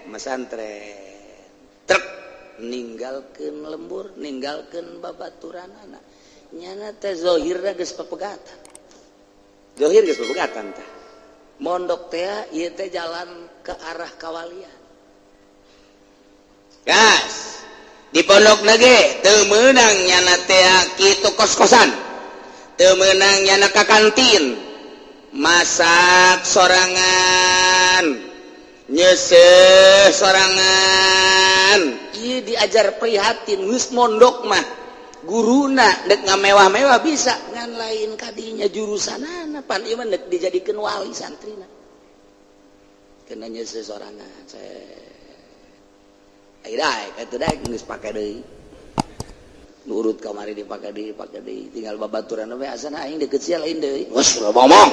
Mesantren truk ninggalkeun lembur, ninggalkeun babaturanana. Nyana teh zahirna geus pepegatan, zahir geus pepegatan tah. Mondok teh ieu teh jalan ke arah kawalian. Gas di pondok ge teu meunang nyana teh kitu kos-kosan, teu meunang nyana ka kantin, masak sorangan, nyeuseuh sorangan. Ieu diajar prihatin. Geus mondok mah guruna dek ngamewah-mewah bisa, ngan lain kadinya jurusanana. Pan ieu mah dek dijadikeun wali santrina, kena nyeuseuh sorangan. Saya daek atuh, daek geus pake deui, nurut kamari dipake deui, pake deui. Tinggal babaturan we, asana aing deket sia lain deui. Wes ngomong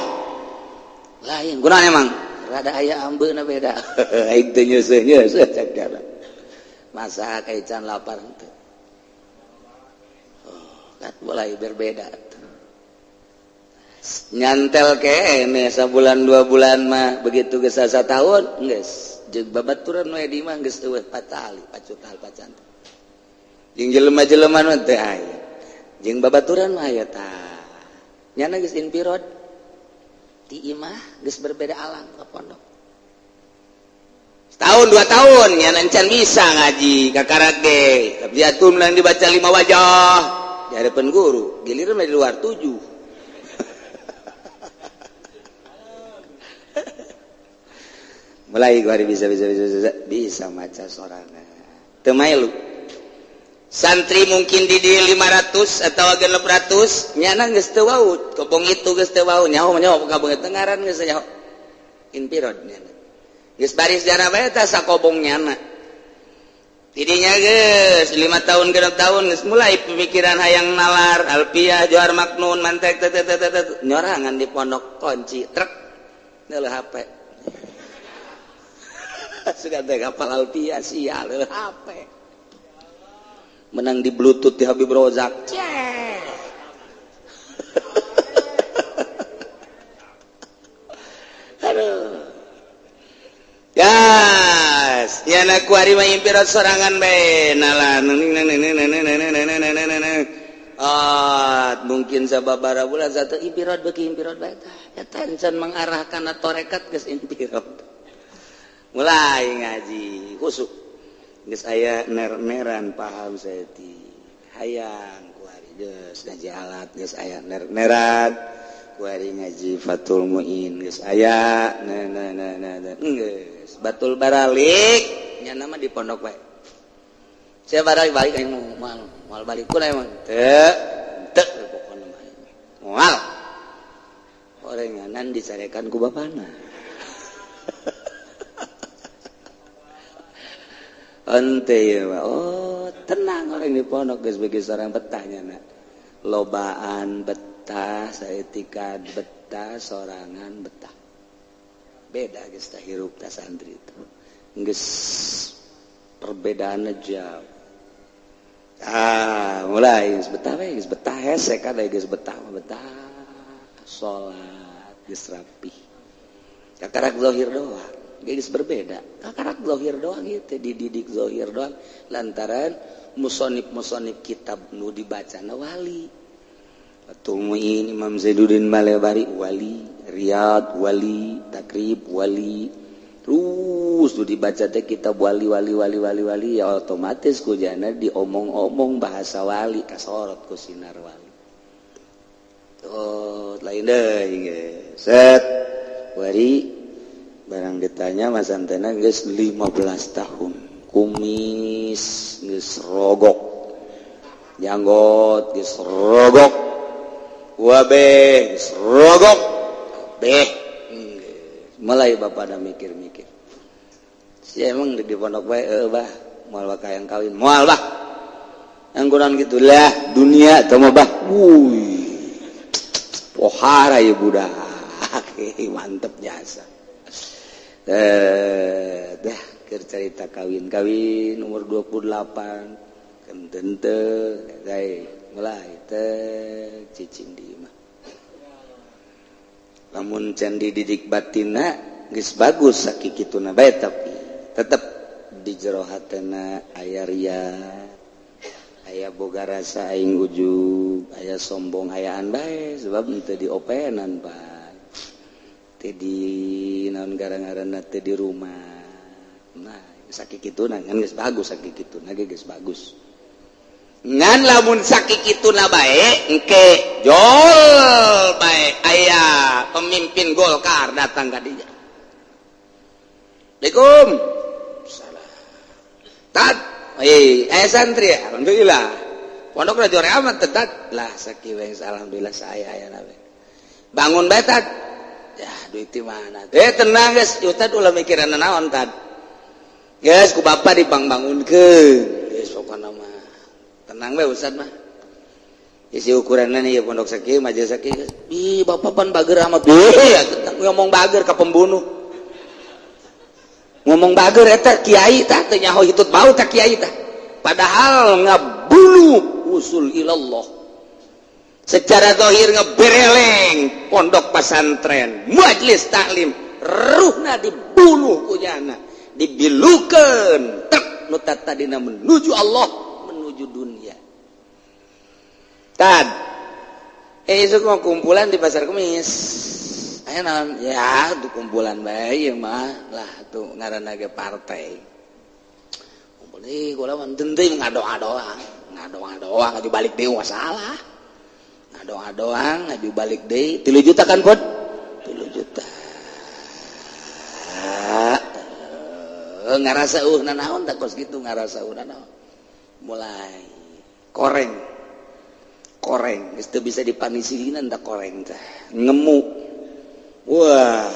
lain guna, emang rada aya ambeuna beda. Aing teu nyeuseuh nyeuseuh, cek cara masak kayak can lapar teu. Oh, kan mulai berbeda. Nyantel kene sabulan 2 bulan mah, begitu geus tahun geus jeung babaturan we di mah geus eueuh patali pacutal pacan. Jeung jelema-jelema mah teu aya, jeung babaturan mah aya. Tah, nyana geus infirod ti imah, geus berbeda alam ka pondok. Setahun 2 tahun nyana encan bisa ngaji kakarak ge, tapi atur menang dibaca lima wajah di hadapan guru, giliran di luar tujuh. Mulai gua bisa bisa bisa bisa bisa maca sorangan, teu mailu. Santri mungkin di 500 atau 600, nyana geus teu wau kobong itu, geus teu wau nyaho nyaho kabung teu ngaran, geus nyaho. Infirod nyana geus baris jana bae tah sakobong nyana. Tidinya geus 5 tahun 6 tahun geus mulai pemikiran hayang nalar alfiah, johar maknun, mantek teh teh teh. Nyorangan di pondok, kunci truk, neuleuh HP. Sudah teh kapal alfiah sial, HP menang di bluetooth di Habib Rozak. Cek. Aduh. Gas, nyana kuari mah impirat sorangan bae nalan. Ah, mungkin sababaraha bulan satu impirot, beuki impirot bae tah. Eta encan mengarahkan torekat, geus impirot. Mulai ngaji khusuk. Geus aya ner-neran paham saeutik. Hayang kuari geus ngaji alat, geus aya ner-neran. Kuari ngaji Fathul Muin geus aya na na na na na geus batul baralik nya nama di pondok bae. Saya balik balik aing moal moal balik kuna emang teu teu pokona mah moal. Orenganan dicarekan ku bapana. Ente ya, oh tenang, orang di pondok geus bagi seorang betahnya na. Lobaan betah, saetikan betah, sorangan betah. Beda geus tah hirup tah santri itu. Geus perbedaanna jauh. Ah, mulai geus betah we, geus betah hese kada geus betah mah betah. Salat geus rapih. Kakarak zahir doang. Geus berbeda. Kakarak zahir doang ieu teh, dididik zahir doang lantaran musonib-musonib kitab nu dibacana wali. Fathul Muin Imam Zainuddin Malebari wali, Riyad wali, Takrib wali. Terus nu dibaca teh kitab wali wali wali wali wali, ya otomatis kujana diomong-omong bahasa wali, kasorot ku sinar wali. Oh, lain deui geus. Set. Wari barang ditanya Mas Antena geus 15 tahun, kumis geus rogok, janggot geus rogok, wabe geus rogok beh. Mulai bapak ada mikir-mikir si emang di pondok bae bah moal bakal yang kawin, moal bah angguran gitulah dunia teu mah bah. Wuih, pohara ya budak, mantep jasa. Dah keur carita kawin-kawin umur 28 kan teu mulai teh cicing di imah. Lamun can dididik batinna geus bagus sakikituna bae, tapi tetep Sebab di jero hatena aya ria, aya boga rasa aing ujub, aya sombong hayaan bae sebab teu diopenan Pak. Teu di naon gara-garana teu di rumah. Nah, sakit kituna ngan geus bagus sakit kituna ge geus bagus. Ngan lamun sakit kituna bae engke jol bae aya pemimpin Golkar datang ka dinya. Assalamualaikum. Salam. Tad, eh santri alhamdulillah. Pondok jore amat tetap lah sakieu alhamdulillah saya aya nabe. Bangun bae tad. Ya duit di mana? Eh tenang geus, ustad ulah mikiran naon tad. Geus ku bapak dipangbangunkeun. Geus pokona mah tenang bae ustad mah. Isi ukuranna nih ya pondok sakieu majelis sakieu. Ih bapak pan bager amat. Eh ngomong bager ka pembunuh. Ngomong bager eta kiai tah teu nyaho hitut bau tah kiai tah. Padahal ngabunuh usul ilallah. Secara zahir ngebereleng pondok pesantren, majelis taklim, ruhna dibunuh ku nyana, dibilukeun tek nu tadina menuju Allah, menuju dunia. Tad isuk mau kumpulan di pasar Kemis. Aya naon? Ya, tuh kumpulan bae ieu mah lah tuh ngaranna ge partai. Kumpul deui kula mah deui ngadoa-doa, ngadoa-doa ngaju balik deui masalah. Ngadoa-doa ngaju balik deui 3 juta kan, Pod? 3 juta. Ngarasa eueuh nanaon tak kos kitu ngarasa eueuh nanaon. Mulai koreng. Koreng geus teu bisa dipanisinan tak koreng teh. Ngemu. Wah,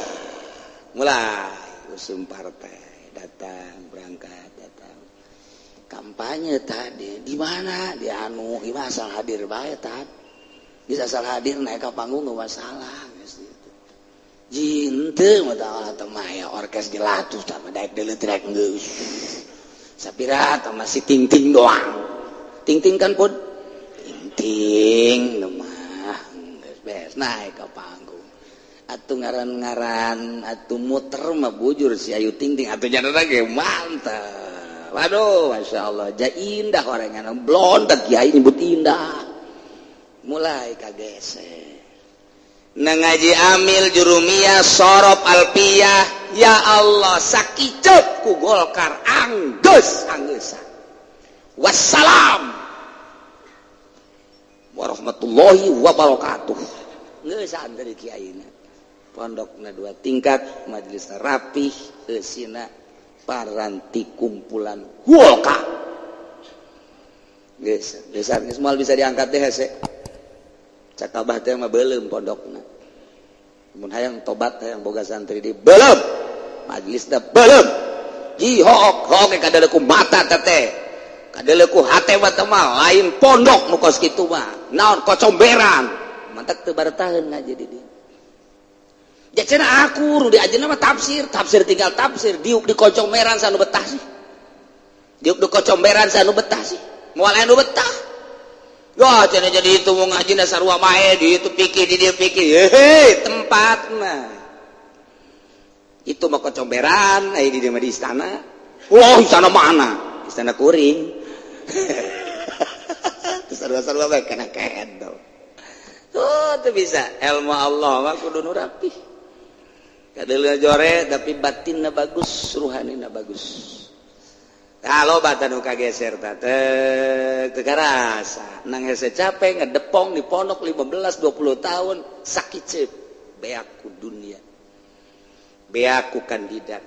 mulai usum partai datang berangkat datang kampanye tadi di mana di anu ieu asal hadir bae tad bisa asal hadir naik ke panggung nggak masalah geus gitu. Jinte mah tah mah ya orkes dilatuh tah mah daek deuleu rek geus sapira tah masih ting-ting doang ting-ting kan pun ting-ting mah geus beres naik ke panggung atuh ngaran-ngaran atuh muter mah bujur si Ayu Ting Ting atuh jana ge mantap. Waduh, masya Allah, ja indah orangan blondet kiai nyebut indah. Mulai kageser. Na ngaji amil jurumiyah sorob alpiyah, ya Allah sakiceup ku Golkar anggeus anggeusan. Wassalam warahmatullahi wabarakatuh. Ngeusan dari kiaina. Pondokna 2 tingkat, majelis rapih, eusina paranti kumpulan Golkar. Geus, geus geus moal bisa diangkat deh hese. Cak abah teh mah beuleum pondokna. Mun hayang tobat hayang boga santri di beuleum. Majelisna beuleum. Ji hook hook kadeuleu ku mata teh. Kadeuleu ku hate mah teh mah lain pondok nu kos kitu mah. Naon kocomberan. Mantak teu baretaheun ngaji di dieu. Ya cenah aku di ajeuna mah tafsir, tafsir tinggal tafsir, diuk di kocomberan sanu betah sih. Diuk di kocomberan sanu betah sih. Moal aya nu betah. Wah, cenah jadi itu mau ngaji sarua bae di itu pikir di dia pikir. Hei, tempatna. Itu mah kocomberan, aya di dieu mah di istana. Wah, istana mana? Istana kuring. Terus sarua-sarua bae kana kedo. Tuh, teu bisa. Ilmu Allah mah kudu nu rapih. Kadeuleu jore tapi batinna bagus, ruhanina bagus. Kalau batan nu kageser teh teu karasa. Nang hese capek ngedepong di pondok 15 20 tahun sakit cep. Beak ku dunia. Beak ku kandidat,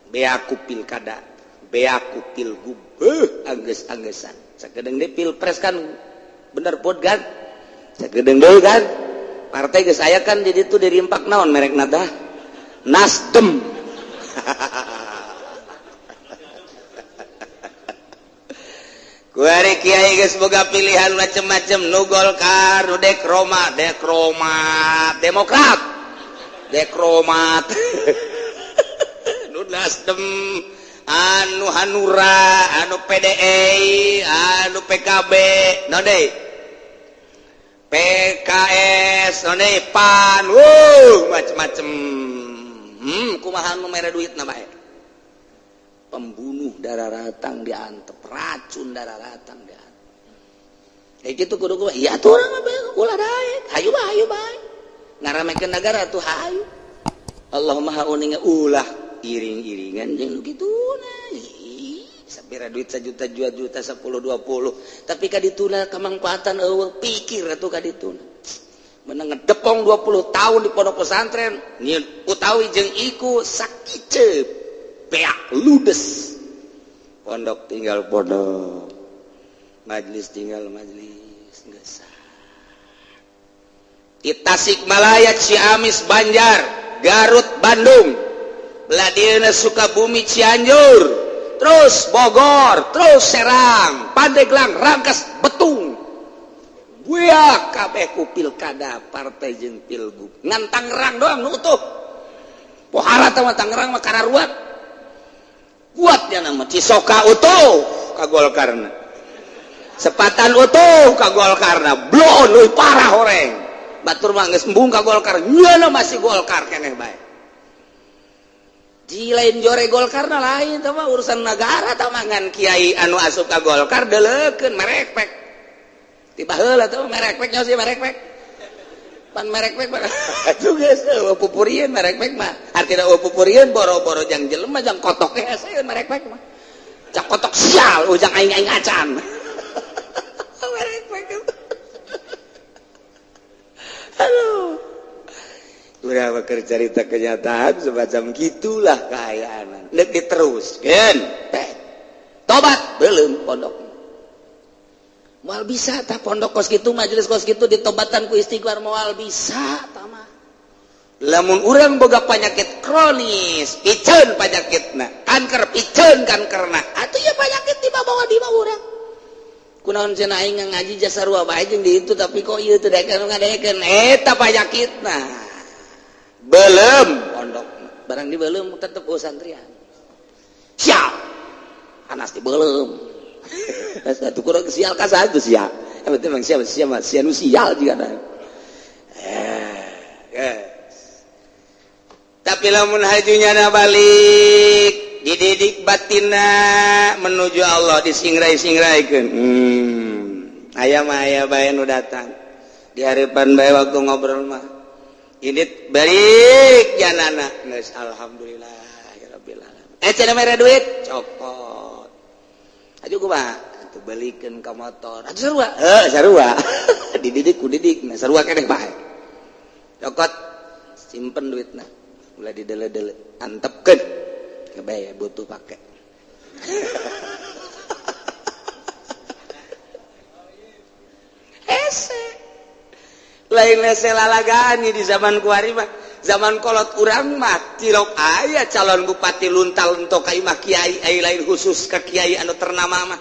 beak ku pilkada, beak ku pilgub. Anggeus-anggesan. Sakedeung deui pilpres kan bener pod kan? Sakedeung deui kan? Partai geus aya kan di ditu dirimpak naon merekna tah? Nasdem. Kuari kiai geus boga pilihan macem-macem nu Golkar, nu Dekroma, Dekromat, Demokrat, Dekromat, nu Nasdem, anu Hanura, anu PDI, anu PKB, naon deui? PKS, naon deui? PAN, wuh macem-macem. Kumaha nu mere duitna bae. Pembunuh dararatang diantep, racun dararatang diantep. Kayak gitu kudu kudu. Iya tuh urang mah ulah daek. Hayu bae, hayu bae. Ngaramekeun negara tuh hayu. Allahumma hauninga ulah iring-iringan jeung nu kituna. Sapira duit 1 juta, 2 juta, 10, 20. Tapi kadituna kamangfaatan eueuh pikir atuh kadituna. Menang ngedepong 20 tahun di pondok pesantren, nyieun utawi jeung iku sakiceup beak ludes. Pondok tinggal pondok. Majlis tinggal majlis, geus sah. Di Tasikmalaya, Ciamis, Banjar, Garut, Bandung, Beladieuna Sukabumi, Cianjur, terus Bogor, terus Serang, Pandeglang, Rangkas, Betung. Buya kabeh ku pilkada partai jeung pilgub. Ngan Tangerang doang nu utuh. Pohara teh mah Tangerang mah kararuat. Kuatnya nama Cisoka utuh ka Golkarna. Sepatan utuh ka Golkarna, bloon leuwih parah horeng. Batur mah geus embung ka Golkar, nyeuna masih Golkar keneh bae. Ji lain jore Golkarna lain teh mah urusan negara teh mah ngan kiai anu asup ka Golkar deleukeun merekpek. Tiba heula teh merekpek nya sih merekpek. Pan merekpek mah juga eueuh pupurieun merekpek mah. Artina eueuh pupurieun boro-boro jang jelema jang kotok ge hese merekpek mah. Jang kotok sial ujang aing-aing acan. Merekpek. Aduh. Udah cerita kenyataan semacam gitulah kaayaan. Nek diteruskeun. Tobat belum pondok. Moal bisa tah pondok kos kitu majelis kos kitu ditobatan ku istighfar moal bisa tah mah. Lamun urang boga penyakit kronis, piceun penyakitna, kanker piceun kankerna. Atuh ya penyakit dibawa di urang. Kunaon cenah aing ngaji jasa sarua bae jeung di itu tapi kok ieu teu daekeun ngadaekeun eta penyakitna. Belum pondok barang di belum tetep santrian. Siap. Anas di belum. Satu kurang sial ka satu sial. Yang penting memang sial sial sial nu sial juga nah. Yes. Tapi lamun hajunya na balik dididik batina menuju Allah disingrai-singraikeun. Aya mah aya bae nu datang. Di harapan bae waktu ngobrol mah. Ini balik janana geus alhamdulillah ya rabbil alamin. Cenah mere duit copot. Aju kumaha? Atuh balikeun ka motor. Atuh sarua. Heuh sarua. Dididik ku didik nah sarua keneh bae. Cokot simpen duitna. Ulah didele-dele, antepkeun. Kebae butuh pake. Hese. Lain hese lalagaan di zaman kuari mah. Zaman kolot urang mah cilok aya calon bupati luntal untuk ka imah kiai ai lain khusus ka kiai anu ternama mah.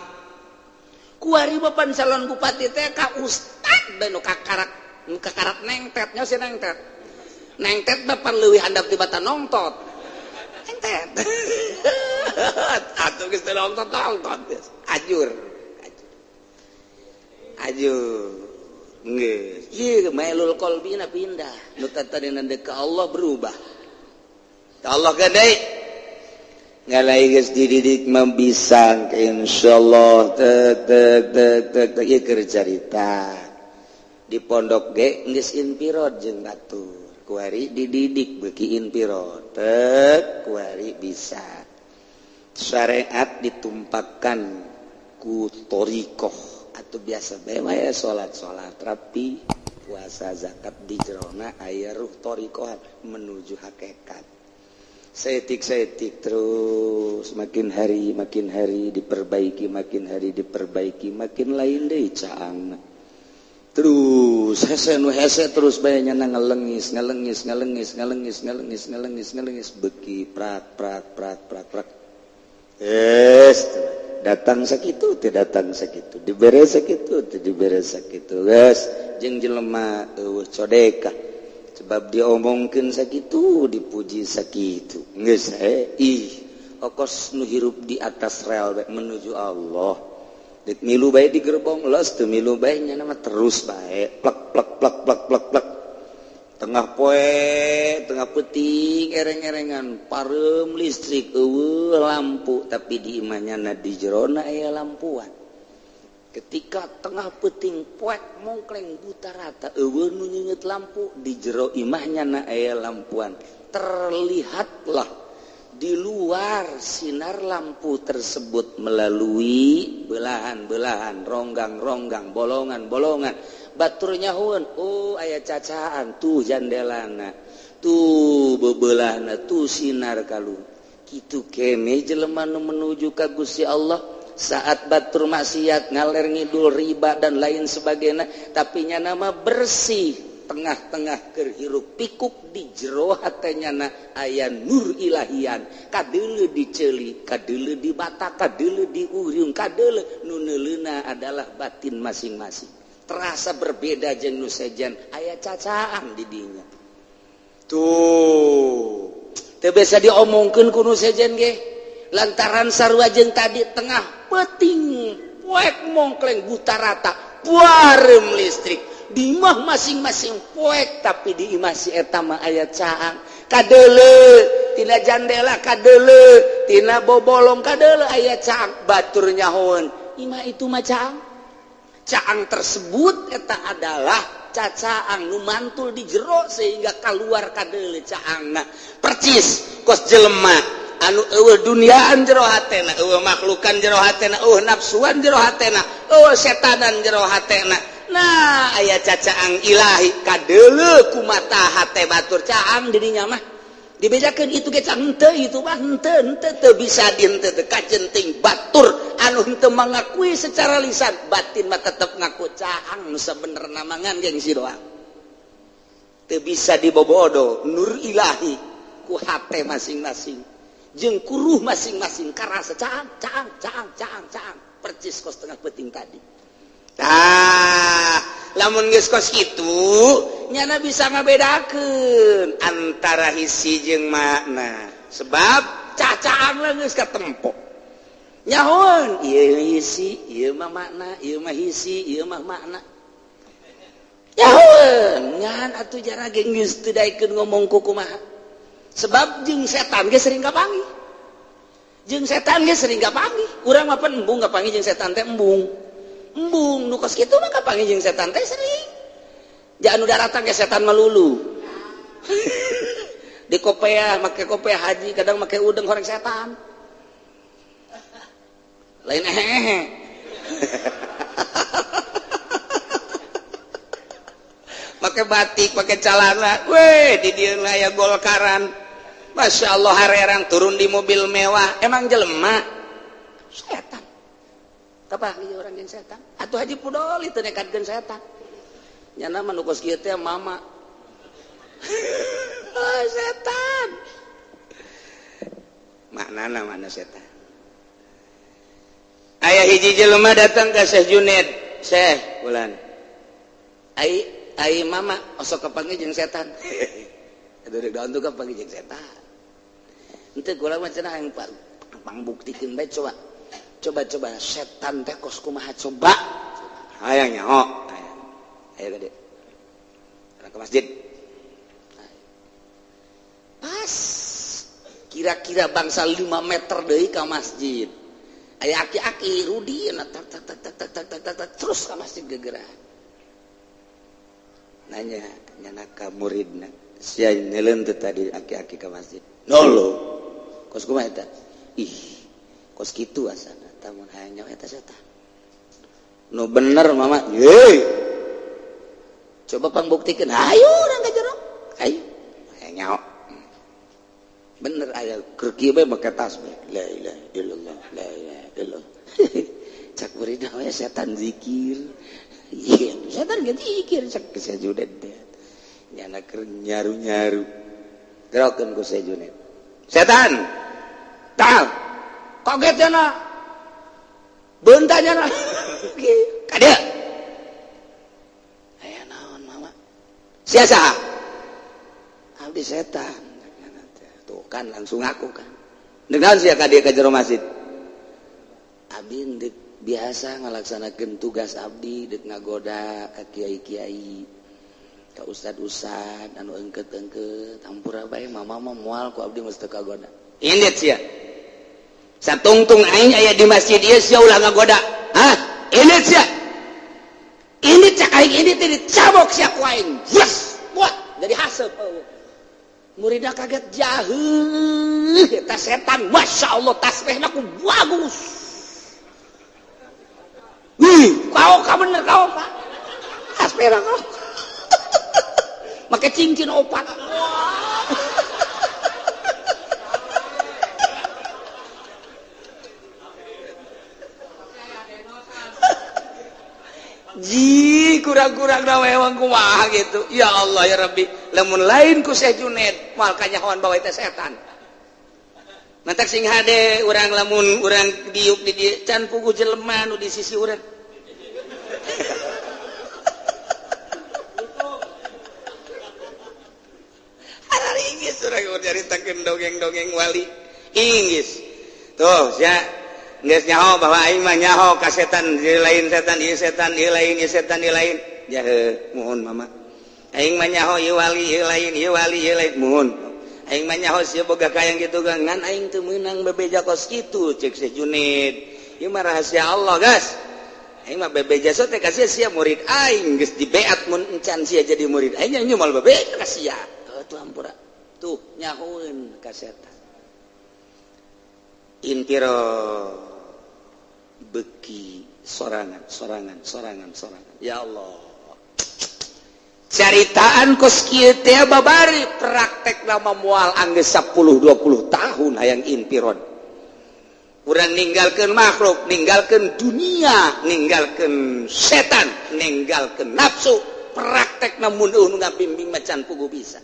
Kuari mah pan calon bupati teh ka ustad bae nu kakarak nu kakarak nengtet nya si nengtet. Nengtet mah pan leuwih handap tibatan nongtot. Nengtet. Atuh geus teu nongtot nongtot ajur. Ajur. Nggih, ieu mailul qalbina pindah. Nu tadina deuk ka Allah berubah. Ka Allah gede. Ngalai geus dididik mah bisa insyaallah tek tek tek tek tek ieu keur carita. Di pondok ge geus inpirod jeung batur. Kuari dididik beuki inpirod. Tek kuari bisa. Syariat ditumpahkan ku thoriqoh. Atau biasa bae mah ya salat-salat rapi, puasa, zakat di jerona aya ruh thoriqoh menuju hakikat. Seetik-seetik terus makin hari diperbaiki, makin hari diperbaiki, makin lain deui caangna. Terus hese nu hese terus bae nya ngelengis, ngelengis, ngelengis, ngelengis, ngelengis, ngelengis, ngelengis beuki prak prak prak prak prak. Es datang sakitu teu datang sakitu, dibere sakitu teu dibere sakitu. Geus jeung jelema eueuh codeka. Sebab diomongkeun sakitu dipuji sakitu. Geus ih okos nu hirup di atas rel bae menuju Allah. Deuk milu bae di gerbong los teu milu bae nya mah terus bae plek plek plek plek plek plek. Tengah poe, tengah peuting ereng-erengan pareum listrik eueuh lampu, tapi di imahnya na di jerona aya lampuan. Ketika tengah peuting poek mongkleng buta rata eueuh nu nyeungeut lampu, di jero imahnya na aya lampuan. Terlihatlah di luar sinar lampu tersebut melalui belahan-belahan, ronggang-ronggang, bolongan-bolongan. Batur nyahueun, oh aya cacaan tuh jandelana, tuh bebelahna, tuh sinar kalu. Kitu kene jelema nu menuju ka Gusti Allah saat batur maksiat ngaler ngidul riba dan lain sebagainya, tapi nyana mah bersih tengah-tengah keur hirup pikuk di jero hatenya na aya nur ilahian, kadeuleu di ceuli, kadeuleu di bata, kadeuleu di uriung, kadeuleu nu neuleuna adalah batin masing-masing. Terasa berbeda jeung nu sejen, aya cacaan di dinya. Tuh, teu bisa diomongkeun ku nu sejen ge. Lantaran sarua jeung tadi tengah peuting poek mongkleng buta rata, pareum listrik. Di imah masing-masing poek, tapi di imah si eta mah aya caang. Kadeuleu tina jandela, kadeuleu tina bobolong, kadeuleu aya caang. Batur nyahoeun, imah itu mah caang. Caang tersebut eta adalah cacaang nu mantul di jero sehingga keluar kadeuleu caangna. Percis kos jelema anu eueuh duniaan jero hatena, eueuh makhlukan jero hatena, eueuh nafsuan jero hatena, eueuh setanan jero hatena. Nah, aya cacaang ilahi kadeuleu ku mata hate batur caang dirinya mah. Dibedakeun itu ge caang henteu, itu mah henteu, henteu teu bisa dihenteu teu kajenting batur anu henteu mengakui secara lisan, batin mah tetep ngaku caang nu sabenerna mah ngan gengsi doang. Teu bisa dibobodo nur ilahi ku hate masing-masing jeung ku ruh masing-masing karasa caang caang caang caang caang percis kos tengah peuting tadi. Tah, lamun geus kos kitu nyana bisa ngabedakeun antara hisi jeung makna, sebab cacaang lah geus katempo. Nyahoan ieu hisi, ieu mah makna, ieu mah hisi, ieu mah makna. Nyahoan ngan atuh jara ge geus teu daekeun ngomong ku kumaha. Sebab jeung setan ge sering kapanggih. Jeung setan ge sering kapanggih. Urang mah pan embung kapanggih jeung setan teh embung. Embung nu kos kitu mah kapanggih jeung setan teh sering. Ja anu daratang ge setan melulu. Di kopeah make kopeah haji, kadang make udeng horeng setan. Lain ehehe. Make batik, make calana, weh di dieu aya golkaran. Masya Allah harerang turun di mobil mewah, emang jelema setan. Kapanggih orang jeung setan? Atuh haji pudol itu nekatkeun setan. Nyana mah nu kos kieu teh mama. Oh, setan. Maknana mana setan? Aya hiji jelema datang ka Syekh Junaid, Syekh bulan. Ai ai mama osok kapanggih jeung setan. Aduh rek daun tuh kapanggih jeung setan. Henteu kula mah cenah hayang pangbuktikeun bae coba. Coba-coba setan teh kos kumaha coba. Hayang nyaho. Ayo gede. Orang ke masjid. Pas kira-kira bangsa 5 meter deui ka masjid. Aya aki-aki Rudi tak tak tak tak tak tak tak tak terus ka masjid gegeran. Nanya nyana ka muridna. Sia nyeleun teu tadi aki-aki ka masjid. Nolo. Kos kumaha eta? Ih, kos kitu asana. Tamun hayang nyawa eta setan. Nu bener mama. Ye. Coba pangbuktikeun. Ayo urang ka jero. Ayo. Hayang nyawa. Bener aya keur kieu bae make tasbih. La ilaha illallah, la ilaha illallah. Cak muridna we setan zikir. Iya, setan ge zikir cak Syekh Junaid teh. Nyana keur nyaru-nyaru. Gerokeun ku Syekh Junaid. Setan. Tal. Kaget cenah. Beunta cenah. Ka dieu. Aya naon mama? Sia saha? Abdi setan. Tuh kan langsung ngaku kan. Dengan sia ka dieu ka jero masjid. Abdi deuk biasa ngalaksanakeun tugas abdi deuk ngagoda ka kiai-kiai. Ka ustad-ustad anu engket-engket hampura bae mama mah moal ku abdi mah teu kagoda. Indit sia. Satungtung aing aya di masjid ieu sia ulah ngagoda. Hah? Indit sia. Indit cak aing indit teh dicabok sia ku aing. Yes. Wah, jadi haseup. Muridna kaget jaheuh eta setan. Masya Allah tasbihna ku bagus. Wih, kau ka bener kau Pak. Tasbihna kau. Make cincin opat. Ji kurang-kurang ewang kumaha gitu. Ya Allah ya Rabbi, lamun lain ku Syekh Junaid moal kanyahoan bawa eta setan. Mantak sing hade urang lamun urang diuk di dieu can puguh jelema nu di sisi urang. Inggris urang nyaritakeun dongeng-dongeng wali. Inggris. Tuh sia geus nyaho bahwa aing mah nyaho ka setan ieu lain setan ieu setan ieu lain ieu setan ieu lain. Ya heuh muhun mama. Aing mah nyaho ieu wali ieu lain ieu wali ieu lain muhun. Aing mah nyaho sia boga kayang kitu ngan aing teu meunang bebeja kos kitu ceuk Syekh Junaid. Ieu mah rahasia Allah, guys. Aing mah bebeja so teh ka sia sia murid aing geus dibeat mun encan sia jadi murid aing nya moal bebeja ka sia. Tuh hampura. Tuh nyahoeun ka setan. Intiro beki sorangan sorangan sorangan sorangan. Ya Allah. Caritaan kos kieu teh babari praktek nama moal anggeus 10 20 tahun hayang intiron. Urang ninggalkeun makhluk, ninggalkeun dunia, ninggalkeun setan, ninggalkeun nafsu, praktek namun nu ngabimbing macan pugu bisa.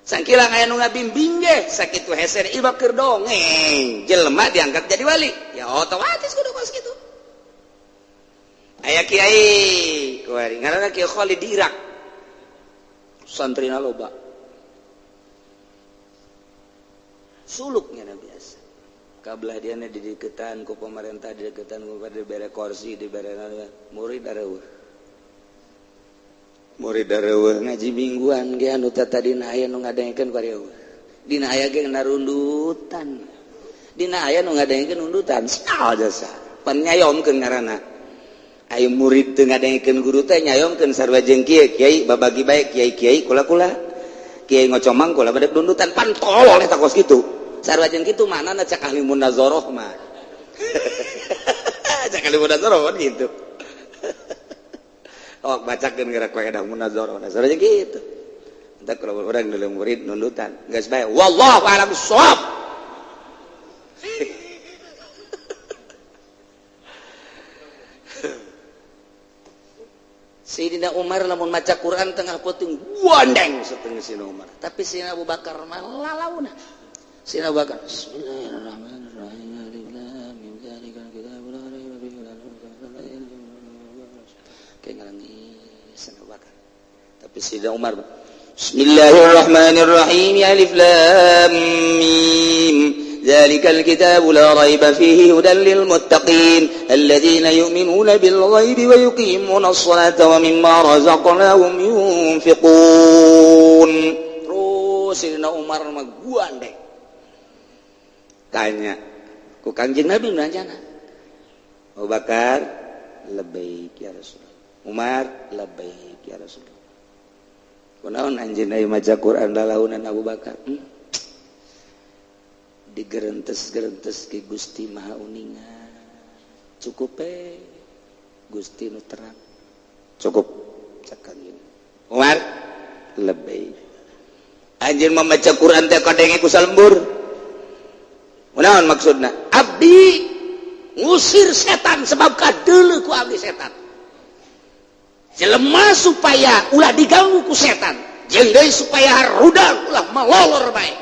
Sangkilang aya nu ngabimbing ge sakitu hese ieu keur dongeng, jelema diangkat jadi wali. Ya otomatis kudu kos kitu. Aya kiai kuari ngaranna Kiai Khalid di Irak. Santrina loba. Suluknya biasa. Kabelah diana dideketan ku pemerintah, dideketan ku dibere kursi, dibere murid areueuh. Murid areueuh ngaji mingguan ge anu tadina aya nu ngadengekeun ku areueuh. Dina aya ge narundutan. Dina aya nu ngadengekeun undutan, saha jasa. Pan nyayomkeun ngaranna. Ayo murid teu ngadengekeun guru teh nyayomkeun sarua jeung kieu, kiai babagi bae kiai-kiai kula-kula. Kiai ngocomang kula bedek dundutan pan tolol eta kos kitu. Sarua jeung kitu manana cak ahli munazarah mah. Cak ahli munazarah kan gitu. Oh bacakeun geura kaedah munazarah. Sarua jeung kitu. Entar kalau urang deuleu murid nundutan, geus bae wallahu a'lam bissawab. Sayyidina Umar lamun maca Quran tengah peuting gondeng setengah Sayyidina Umar. Tapi Sayyidina Abu Bakar mah lalauna. Sayyidina Abu Bakar bismillahirrahmanirrahim alif lam mim zalikal kitabul la raiba fihi kayak ngalangis Sayyidina Abu Bakar. Tapi Sayyidina Umar bismillahirrahmanirrahim alif lam mim zalikal kitabu la raiba fihi hudan lil muttaqin alladzina yu'minuna bil ghaibi wa yuqimuna as-salata wa mimma razaqnahum yunfiqun. Terus Sayyidina Umar mah gandeng. Tanya ku Kangjeng Nabi nanya, Abu Bakar labbaik ya Rasulullah, Umar labbaik ya Rasulullah. Kunaon anjeun aya maca Quran lalaunan Abu Bakar? Digerentes-gerentes ke Gusti Maha Uninga. Cukup Gusti nu terang. Cukup cak Kangjeng. Umar labbaik. Anjeun membaca Quran teh kadenge ku salembur. Kunaon maksudna? Abdi ngusir setan sebab kadeuleu ku abdi setan. Jelema supaya ulah diganggu ku setan, jeung deui supaya rudang ulah malolor bae.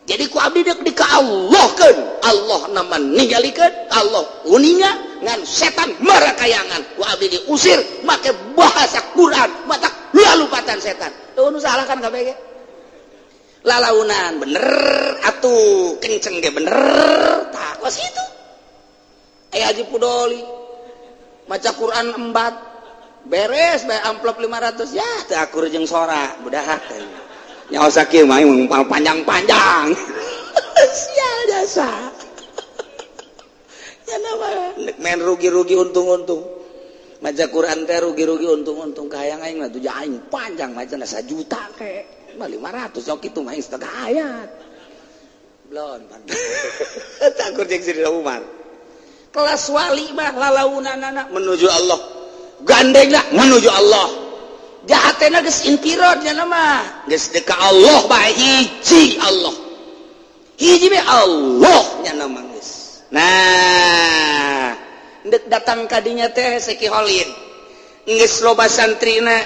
Jadi ku abdi deuk di ka Allahkeun, Allah nama ningalikeun, Allah uninga ngan setan marakayangan. Ku abdi diusir make bahasa Quran, mata lalupatan setan. Tuh nu salah kan kabeh ge. Lalaunan bener atuh kenceng ge bener tah kos kitu. Aya Haji Pudoli maca Quran embat. Beres bae amplop 500 ya teu akur jeung sora budak teh. Nyaho sakieu mah panjang-panjang. Sial jasa. Ya nama main rugi-rugi untung-untung. Maca Quran teh rugi-rugi untung-untung kahayang aing mah tuh aing panjang macana 1 juta ke. Mah 500 sok kitu mah setengah ayat. Belum. Takur jeung Sidina Umar. Kelas wali mah lalaunanana menuju Allah. Gandengna menuju Allah. Jahatna geus infirod nya mah. Geus deuk ka Allah bae hiji Allah. Hiji bae Allah nya mah geus. Nah, ndek datang ka dinya teh Seki Holid. Geus loba santrina,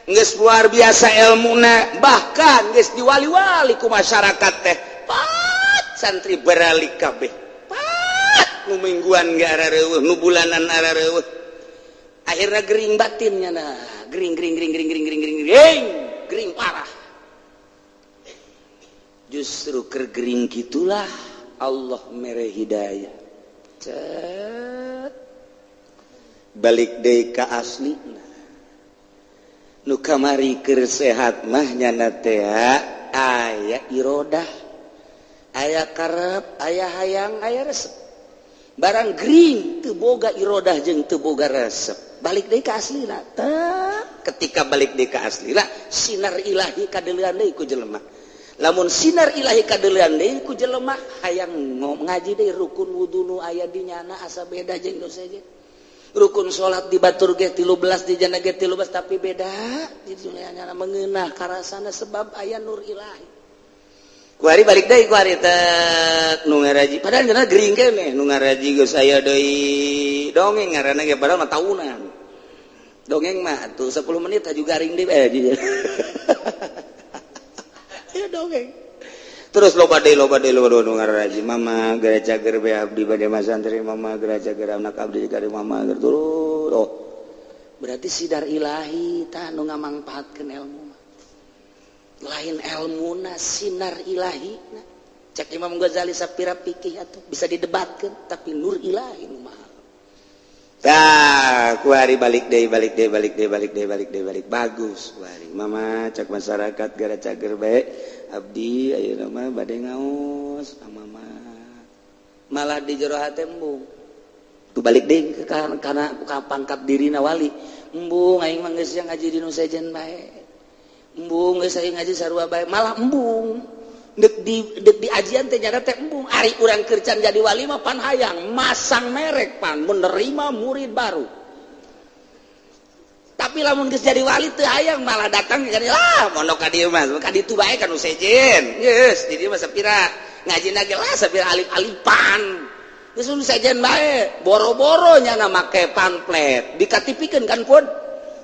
geus luar biasa ilmuna, bahkan geus diwali-wali ku masyarakat teh. Pat santri beralik kabeh. Pat nu mingguan ge arareueuh, nu bulanan arareueuh. Akhirnya gering batinnya nah, gering gering gering gering gering gering gering gering gering parah. Justru kergering gitulah Allah mere hidayah. Cet. Balik deui ka asli. Nu kamari keur sehat mah nyana teh aya irodah, aya karep, aya hayang, aya resep. Barang gering teu boga irodah jeung teu boga resep. Balik deui ka aslina. Ketika balik deui ka aslina, sinar ilahi kadeulean deui ku jelema. Lamun sinar ilahi kadeulean deui ku jelema hayang ngaji deui rukun wudu nu aya di nyana asa beda jeung nu sejen. Rukun salat di batur ge 13 di jana ge 13 tapi beda di nyana mengeunah karasana sebab aya nur ilahi. Kuari balik deui kuari teh nu ngaraji padahal cenah gering keneh nu ngaraji geus aya deui dongeng ngaranna ge padahal mah tahunan. Dongeng mah atuh 10 menit aju garing deui Ya dongeng. Terus loba deui loba deui loba nu ngaraji mama gereja ger be abdi bade masantri mama gereja ger anak abdi gari mama ger turun. Oh. Berarti sidar ilahi tah nu ngamangpaatkeun ilmu. Lain ilmuna sinar ilahi nah. Cek Imam Ghazali sapira pikih atuh bisa didebatkeun tapi nur ilahi nu mahal. Tah kuari balik deui balik deui balik deui balik deui balik deui balik bagus kuari mama cek masyarakat gara cager bae abdi ayeuna mah bade ngaos mama malah di jero hate embung tu balik deui kana pangkat dirina wali embung aing mah geus ngaji di nu sejen bae embung geus aing ngaji sarua bae malah embung deuk di ajian teh nyana teh embung ari urang keur can jadi wali mah pan hayang masang merek pan menerima murid baru tapi lamun geus jadi wali teu hayang malah datang ka dieu lah mondok ka dieu mah ka ditu bae ka nu sejen geus di dieu mah sapira ngajina ge lah sapira alif-alifan geus nu sejen bae boro-boro nyana make pamflet dikatipikeun kan pun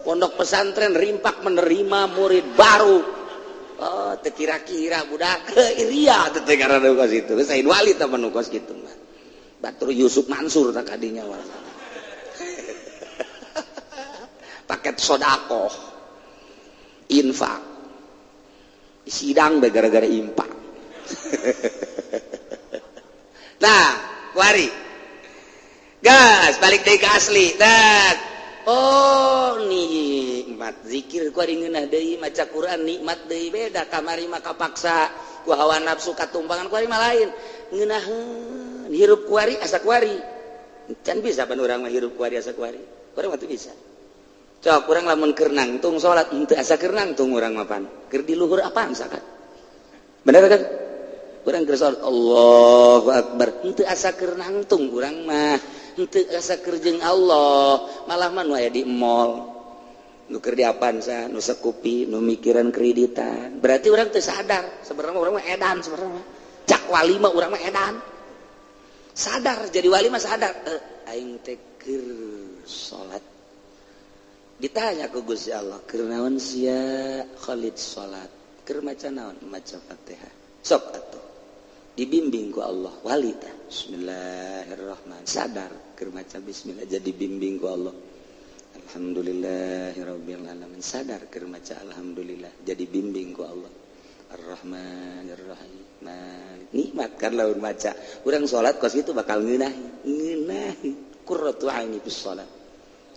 pondok pesantren rimpak menerima murid baru. Oh, teu kira-kira budak ria teh karena kos itu. Sain wali tah manu kos kitu mah. Batur Yusuf Mansur tak kadinya mah. Paket sodakoh. Infak. Sidang bae gara-gara infak. Nah, kuari. Gas, balik deui ka asli. Nah. Oh nikmat zikir ku ari ngeunah deui maca Quran nikmat deui beda kamari mah kapaksa ku hawa nafsu katumpangan ku ari mah lain ngeunaheun hirup ku ari asa ku ari can bisa pan urang mah hirup ku ari asa ku ari urang mah teu bisa cok urang lamun keur nangtung salat henteu asa keur nangtung urang mah pan keur di luhur apaan sakat bener kan urang keur salat Allahu akbar henteu asa keur nangtung urang mah henteu asa keur jeung Allah malah mah nu aya di mall nu keur di Avanza nu sekupi nu mikiran kreditan berarti urang teu sadar sebenarnya urang mah edan sebenarnya cak wali mah urang mah edan sadar jadi wali mah sadar aing teh keur salat ditanya ku Gusti Allah keur naon sia Khalid salat keur maca naon maca Fatihah sok atuh dibimbing ku Allah wali tah bismillahirrahmanirrahim sadar keur maca bismillah jadi bimbing ku Allah alhamdulillahirabbil alamin sadar keur maca alhamdulillah jadi bimbing ku Allah arrahmanirrahim nikmat kan lamun maca urang salat kos kitu bakal ngeunahi ngeunahi qurratu aini bis salat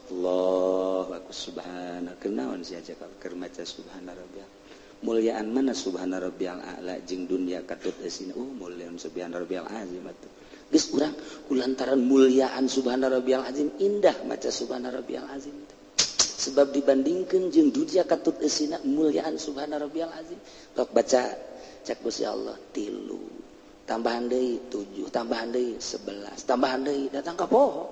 Allah aku subhana. Kenaon sih aja keur maca subhana rabbiyal? Mulyaan mana subhana rabbiyal a'la jeung dunia katut eusina? Oh, mulyaan subhana rabbiyal azim atuh. Geus urang kulantaran mulyaan subhana rabbiyal azim, indah maca subhana rabbiyal azim, sebab dibandingkan jeung dunia katut eusina mulyaan subhana rabbiyal azim. Tok baca, cek Gusti Allah tilu, tambahan deui tujuh, tambahan deui 11, tambahan deui datang ka poho.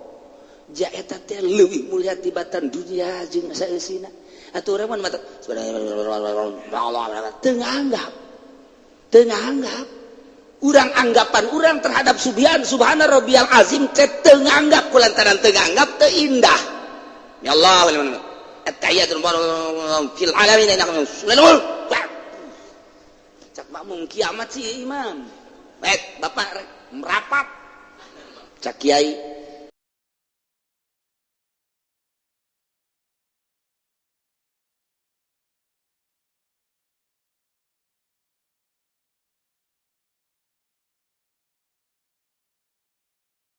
Ja eta teh leuwih mulia tibatan dunia jeung saeusina. Atuh urang mah teu nganggap, teu nganggap. Urang anggapan urang terhadap subhan subhana rabbiyal azim teh teu nganggap. Kulantaran teu nganggap, teu indah. Ya Allah, at-tahiyatul fil alamin. Cak makmum, kiamat sih imam. Baik, bapak merapat. Cak kiai.